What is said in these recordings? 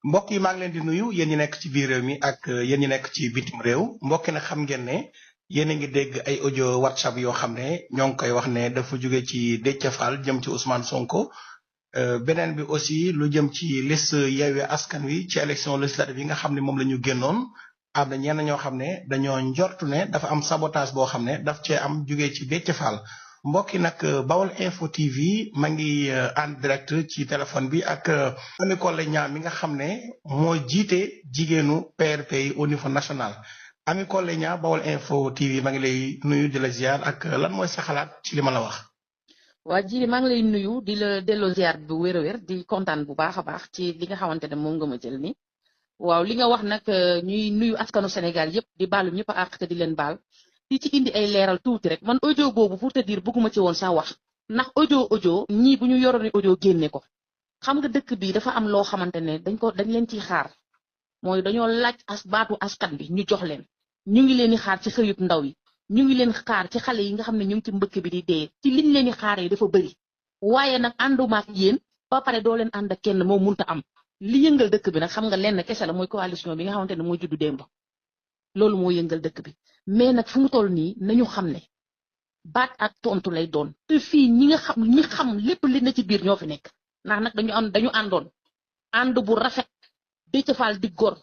mbokk yi maa ngi leen di nuyu yéen ñi nekk ci biir réew mi ak yéen ñi nekk ci bitim réew mbokk yi nag xam ngeen ne yéen a ngi dégg ay audio WhatsApp yoo xam ne ñoo ngi koy wax ne dafa jóge ci Déthié Fall jëm ci Ousmane Sonko beneen bi aussi lu jëm ci liste Yewwi Askan Wi ci élection législative yi nga xam ne moom la ñu génnoon am na ñenn ñoo xam ne dañoo njortu ne dafa am sabotage boo xam ne daf cee am jóge ci Déthié Fall mbokk yi nag Baol Info TV ma ngi en direct ci téléphone bi ak Ami Collé Niang mi nga xam ne moo jiite jigéenu PRP yi au niveau national Ami Collé Niang Baol Info TV ma ngi lay nuyu di la ziar ak lan mooy sa xalaat ci li ma la wax. waa ji maa ngi lay nuyu di la delloo ziar bu wér a wér di kontaan bu baax a baax ci li nga xamante ne moom nga ma jël ni waaw li nga wax nag ñuy nuyu askanu Sénégal yëpp di baalu ñëpp a àq te di leen baal. di ci indi ay leeral tuuti rek man audio boobu pour te dire bëgguma ci woon sax wax ndax audio ñii bu ñu yoroon audio génne ko xam nga dëkk bi dafa am loo xamante ne dañ leen ciy xaar mooy dañoo laaj baatu askan bi ñu jox leen ñu ngi leen di xaar ci xëyub ndaw yi ñu ngi leen xaar ci xale yi nga xam ne ñu ngi ci mbëkk bi di dee ci liñ leen di xaaree dafa bëri waaye nag ànduma ak yéen ba pare doo leen ànd ak kenn moo munta am li yëngal dëkk bi nag xam nga lenn kese la mooy coalition bi nga xamante ne mooy juddu démb loolu moo yëngal dëkk bi mais nag fu mu toll nii nañu xam ne baat ak tontu lay doon te fii ñi xam lépp li na ci biir ñoo fi nekk ndax nag dañu àndoon ànd bu rafet Déthié Fall di gor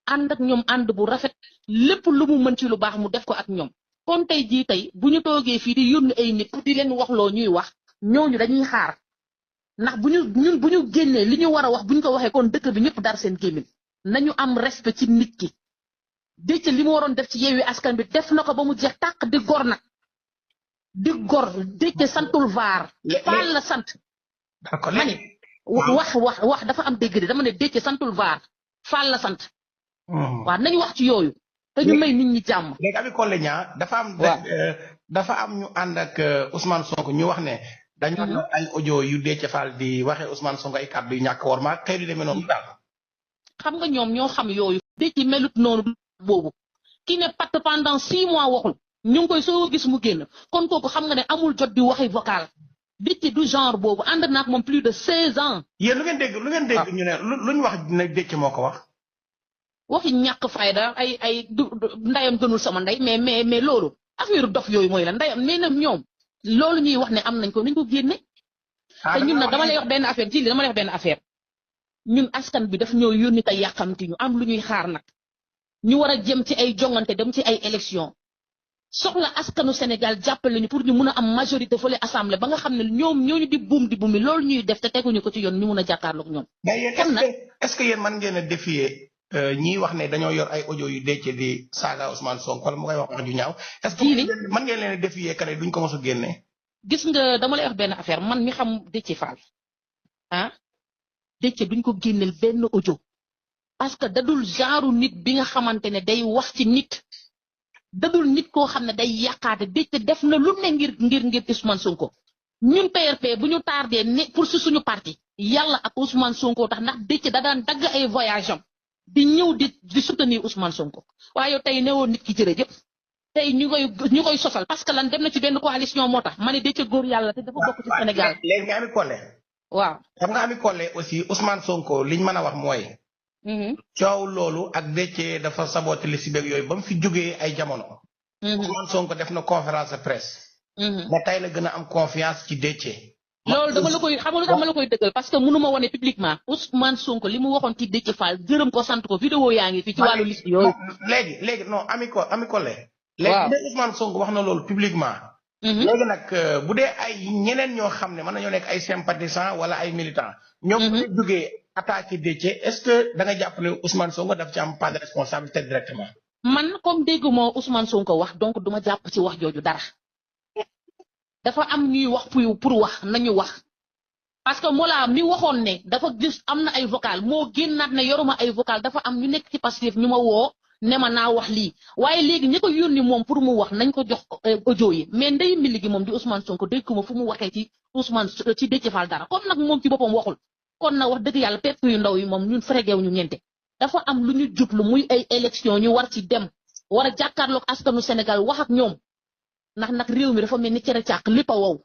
ànd ak ñoom ànd bu rafet lépp lu mu mën ci lu baax mu def ko ak ñoom kon tey jii tey bu ñu toogee fii di yónni ay nit di leen waxloo ñuy wax ñooñu dañuy xaar ndax bu ñu génnee li ñu war a wax bu ñu ko waxee kon dëkk bi ñëpp dar seen gémmiñ nañu am respect ci nit ki. Déthié li mu waroon def ci Yewwi Askan bi def na ko ba mu jeex tàq di gor nag di gor Déthié santul vaar Fall la sant ma ne wax dafa am dégg de dama ne Déthié santul vaar Fall la sant waaw nañu wax ci yooyu te ñu may nit ñi jàmm. léegi Ami Collé Niang dafa am ñu ànd ak Ousmane Sonko ñu wax ne dañoo yor ay audio yu Déthié Fall di waxee Ousmane Sonko ay kàddu yu ñàkk war ma xëy di demee noonu daal xam nga ñoom ñoo xam yooyu Déthié melut noonu boobu ki ne pat pendant 6 mois waxul ñu ngi koy soo gis mu génn kon kooku xam nga ne amul jot di waxi vocal Déthié du genre boobu ànd naak moom plus de 16 ans. yéen lu ngeen dégg ñu ne lu ñu wax ne Déthié moo ko wax. waxi ñàkk fayda ay ndayam gënul sama ndey mais loolu affaire dof yooyu mooy la ndayam mais nag ñoom loolu ñuy wax ne am nañ ko nañ ko génne. te ñun nag dama lay wax benn affaire ci li dama lay wax benn affaire ñun askan bi daf ñoo yónni tey yàqamti ñu am lu ñuy xaar nag. ñu war a jëm ci ay jongante dem ci ay élection soxla askanu Sénégal jàppale ñu pour ñu mun a am majorité fële assemblée ba nga xam ne ñooñu di buumi loolu ñuy def te teguñu ko ci yoon ñu mun a jàkkaarloog ñoom. kon nag est-ce que yéen mën ngeen a défier ñii wax ne dañoo yor ay audio yu Déthié di saaga Ousmane Sonko wala mu koy wax ju ñaaw. est-ce que mën ngeen leen a défier que ne duñ ko mos a génne. gis nga dama lay wax benn affaire man mi xam Déthié Fall Déthié duñ ko génneel benn audio. parce que dadul genre nit bi nga xamante ne day wax ci nit dadul nit koo xam ne day yàqaate Déthié def na lu ne ngir Ousmane Sonko ñun PRP bu ñu tardé ne pour suñu parti yàlla ak Ousmane Sonko tax ndax Déthié da daan dagg ay voyage am di ñëw di soutenir Ousmane Sonko waaye tey newoo nit ki jërëjëf tey ñu koy sosal parce que lan dem na ci benn coalition moo tax ma ne Déthié góor yàlla te dafa bokk ci Sénégal. léegi nga Ami Collé. waaw xam nga Ami Collé aussi Ousmane Sonko liñ mën a wax mooy. coow loolu ak Déthié dafa saboté li si beeg yooyu ba mu fi jógee ay jamono. Ousmane Sonko def na conférence de presse. ne tey la gën a am confiance ci Déthié. loolu dama la koy dëggal parce que mënu ma wane publiquement Ousmane Sonko li mu waxoon ci Déthié Fall gërëm ko sant ko vidéo yaa ngi fi ci wàllu liste yooyu. léegi non Ami Collé. léegi bu dee Ousmane Sonko wax na loolu publiquement. léegi nag bu dee ay ñeneen ñoo xam ne mën nañoo nekk ay sympathisants wala ay militants. ñoom bu ñu jógee attaqué Déthié est-ce que da nga jàpp ne Ousmane Sonko daf ci am pas de responsabilité directement. man comme dégg moo Ousmane Sonko wax donc duma jàpp ci wax jooju dara dafa am ñuy wax pour wax nañu wax parce que Mollah mi waxoon ne dafa gis am na ay vocal moo génnaat ne yoruma ay vocal dafa am ñu nekk ci Pastef ñu ma woo ne ma naa wax lii waaye léegi ñi ko yónni moom pour mu wax nañ ko jox audio yi mais ndey mili gi moom di Ousmane Sonko dégg ko ma fu mu waxee ci Déthié Fall dara kon nag moom ci boppam waxul. kon na wax dëgg yàlla pepp yu ndaw yi moom ñun frégew ñu ñente dafa am lu ñu jublu muy ay élection ñu war ci dem war a jàkkaarloog askanu Sénégal wax ak ñoom ndax nag réew mi dafa mel ni cere càq lépp a wow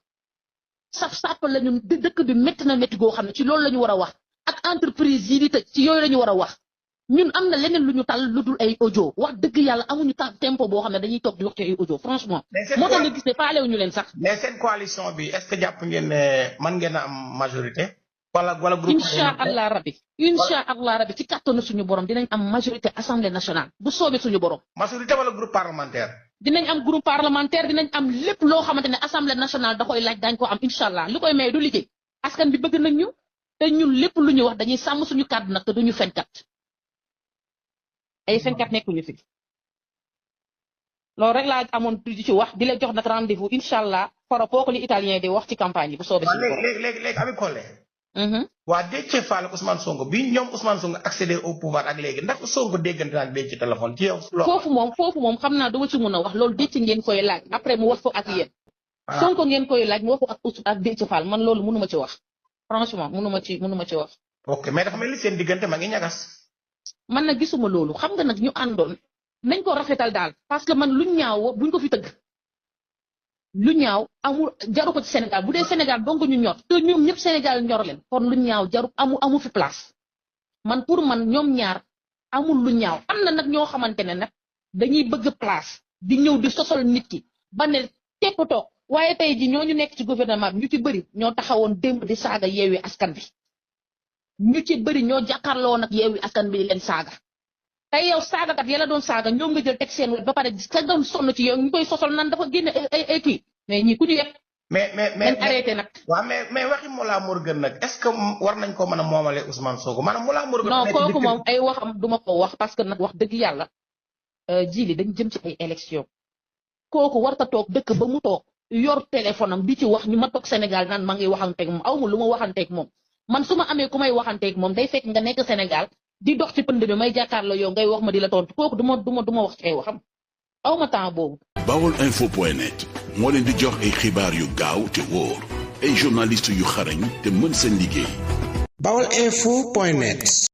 saf sàpp la ñu dëkk bi métti na métti goo xam ne ci loolu la ñu war a wax ak entreprise yi di tëj ci yooyu la ñu war a wax ñun am na leneen lu ñu tal lu dul ay audio wax dëgg yàlla amuñu tempo boo xam ne dañuy toog di wax ci ay audio franchement. moo tax nga gis ne faalewuñu leen sax. mais seen coalition bi est-ce que jàpp ngeen ne mën ngeen a am majorité. wala groupe. incha allah rabi ci kàttanu suñu borom dinañ am majorité assemblée nationale bu soobee suñu borom. majorité wala groupe parlementaire. dinañ am groupe parlementaire dinañ am lépp loo xamante ne assemblée nationale da koy laaj daañu ko am incha allah li koy may du liggéey askan bi bëgg nañ ñu te ñun lépp lu ñu wax dañuy sàmm suñu kàddu nag te duñu fenkat ay fenkat nekkuñu fi loolu rek laa amoon di ci wax di la jox nag rendez-vous incha allah par rapport li italien di wax ci campagne yi bu soobee suñu borom. léegi Ami Collé. waa Déthié Fall ak Ousmane Sonko bi ñoom Ousmane Sonko accédé au pouvoir ak léegi ndax Sonko déggante naa ak ci téléphone ci yow. foofu moom xam naa dama ci mun a wax loolu Déthié ngeen koy laaj après mu wax ko ak yéen. Sonko ngeen koy laaj mu wax ko ak Déthié Fall man loolu mënuma ci wax franchement mënuma ci wax. ok mais dafa mel ni seen diggante ma ngi ñagas. man nag gisuma loolu xam nga nag ñu àndoon nañ ko rafetal daal parce que man lu ñaaw buñ ko fi tëgg. lu ñaaw amul jaru ko ci Sénégal bu dee Sénégal donc ñu ñor te ñoom ñëpp Sénégal ñor leen kon lu ñaaw jaru amu fi place man pour man ñoom ñaar amul lu ñaaw am na nag ñoo xamante ne nag dañuy bëgg place di ñëw di sosal nit ki ba ne tepp toog waaye tey ji ñooñu nekk ci gouvernement bi ñu ci bëri ñoo taxawoon démb di saaga Yewwi Askan Wi ñu ci bëri ñoo jàkkaarloo nag Yewwi Askan Wi leen saaga tey yow saagakat yàlla doon saaga ñoom nga jël teg seen wet ba pare sa doon sonn ci yow ñu koy sosal nan dafa génne ay kii mais ñii ku ñu yëpp. mais arrêté nag. waaw mais waxi Mollah Morgun nag est-ce que war nañ ko mën a moomale Ousmane Sonko maanaam Mollah Morgun. non kooku moom ay waxam duma ko wax parce que nag wax dëgg yàlla jili dañ jëm ci ay élection kooku warta toog dëkk ba mu toog yor téléphone am di ci wax ñu ma toog Sénégal naan ma ngi waxanteeg moom aw ma lu ma waxanteeg moom man su ma amee ku may waxanteeg moom day fekk nga nekk Sénégal. di dox ci pënd bi may jàkkaarloo yow ngay wax ma di la tontu kooku du ma wax ci ay waxam aw ma temps boobu. Baolinfo.net moo leen di jox ay xibaar yu gaaw te wóor ay journalistes yu xarañ te mën seen liggéey. Baolinfo.net